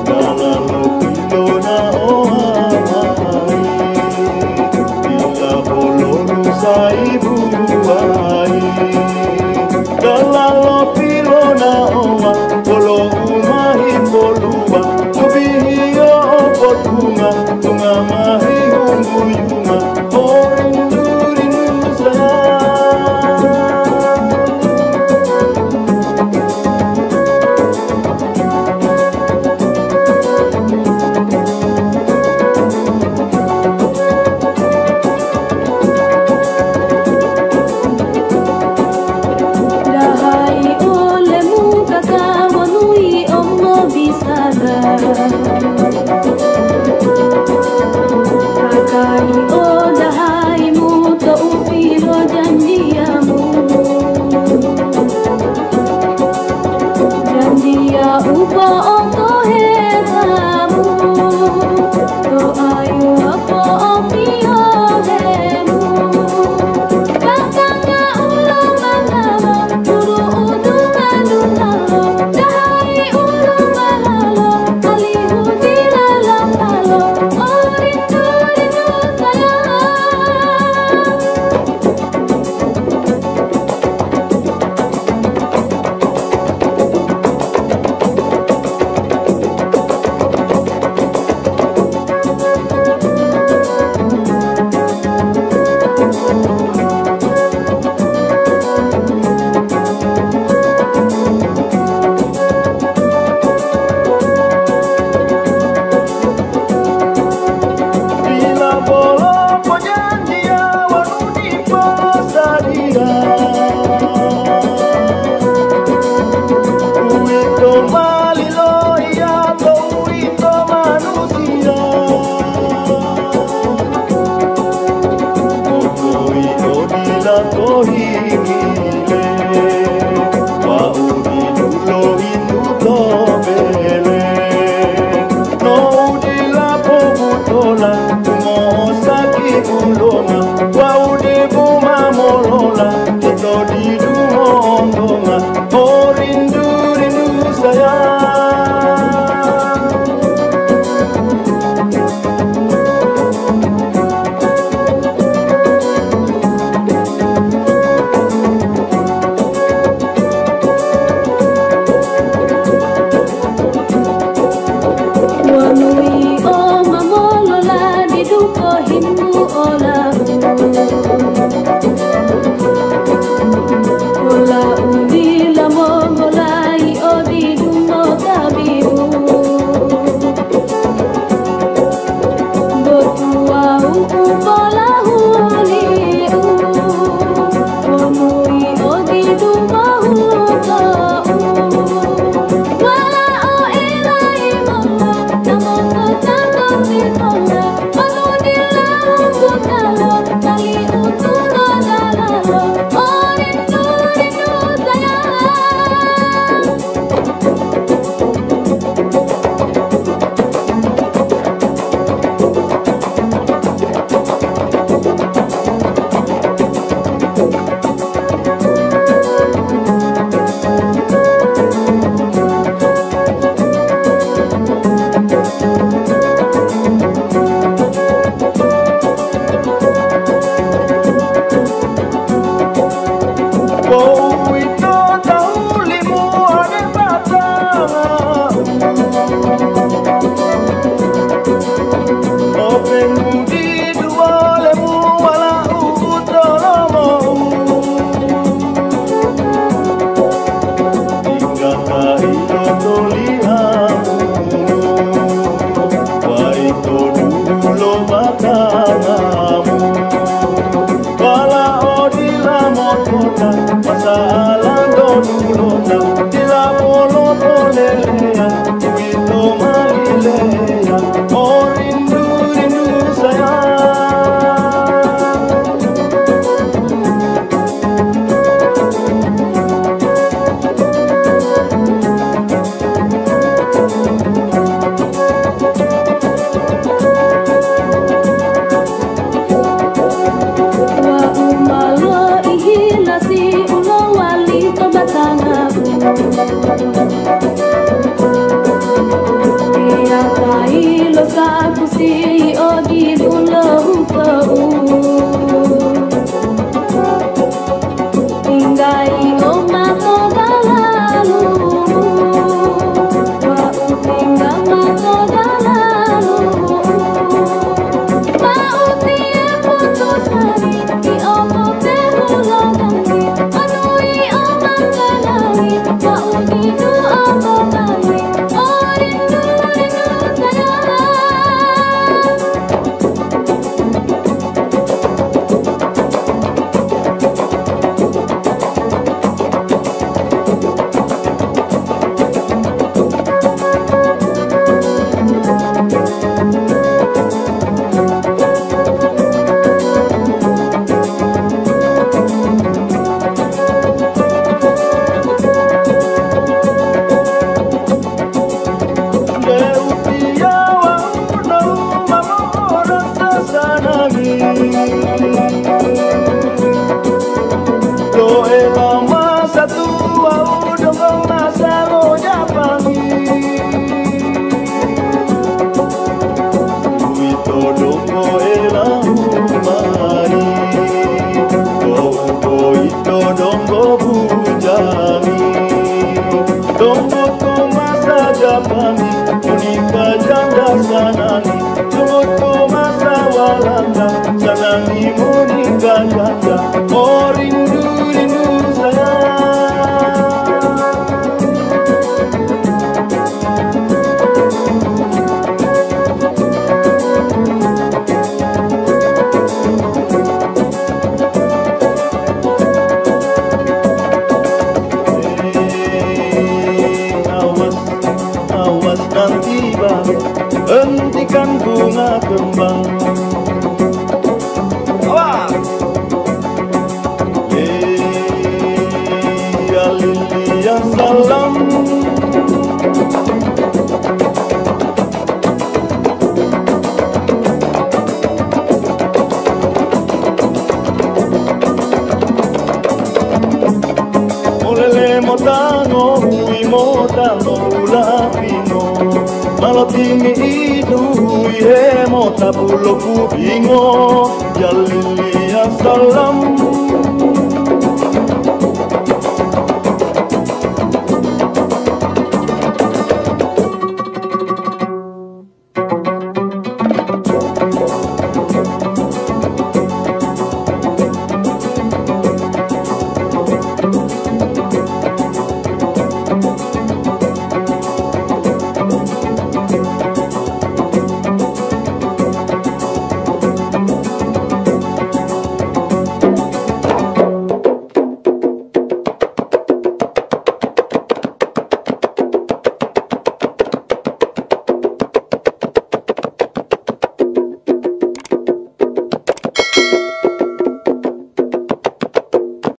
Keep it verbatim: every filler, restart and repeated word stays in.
Dalalo pilona oatai, dila bolo dusa'i buwa'i. Dalalo pilona owa, bolo u ma hipoluwa, tubihiyo o potunga, tunga ma hihungguyunga, o rindu-rindu sayang. Dahai olemu kakawanuyi omobisala. Kakai odahaimu tou pilojanjiyamu. Janjiya u po'otohetamu, to ayuwa po'opiyohemu. Batanga ulu mangalo, turu udu manungalo, dahai ulu malalo, alihu dila lapalo, o rindu-rindu sayang. Dila bolo pojanjiya wonu dipo sadiya. Uwito ma liloiya to uwito manusiya. Popoito dila to himile, wau didu lohintu to bele. Tou dila pobutola, tumo'osaki bulonga, wau dibu ma molola, ito didu mo'ontonga, o rindu-rindu sayang. Wonu yio ma molola didu pohimbu olau, olau dila Uwito tawu limuwade batanga. Openu didu wolemu wala'u tolomo'u. Tinggakai lo toliamu, waito dulo batangamu. Wala odila motota, masalanto dulota, dila polo poleleya, uwito malileya, o rindu-rindu sayang. Wau ma loihi lasi u lowali to batangaku. Tiyatai lo sakusi odilulo huto'u. Tinggai o mato dalalu, wau tingga mato dalalu. Wau tiye putusani, ti omo pehulo danggi, anui o mangganani, wau didu omo bangi, o rindu-rindu sayang. Deu tiyawa uno mamo rasa sanangi. Do'e lama satuwa u donggo masa lo Japangi. Uwito donggo elahu mayi, to'u boyito donggo bujami. Donggo to masa Japangi, monika janda sanangi. Donggo to masa Walanda, sanangi monika janda. O rindu-rindu sayang. Awas, awas nanti, Bang, hentikan bunga kembang. Awas. Iya liliya salam. Molele mota ngohuyi mota ngohulapingo. Malotimi'idu ihe mota bulopubingo. Iya liliya salam.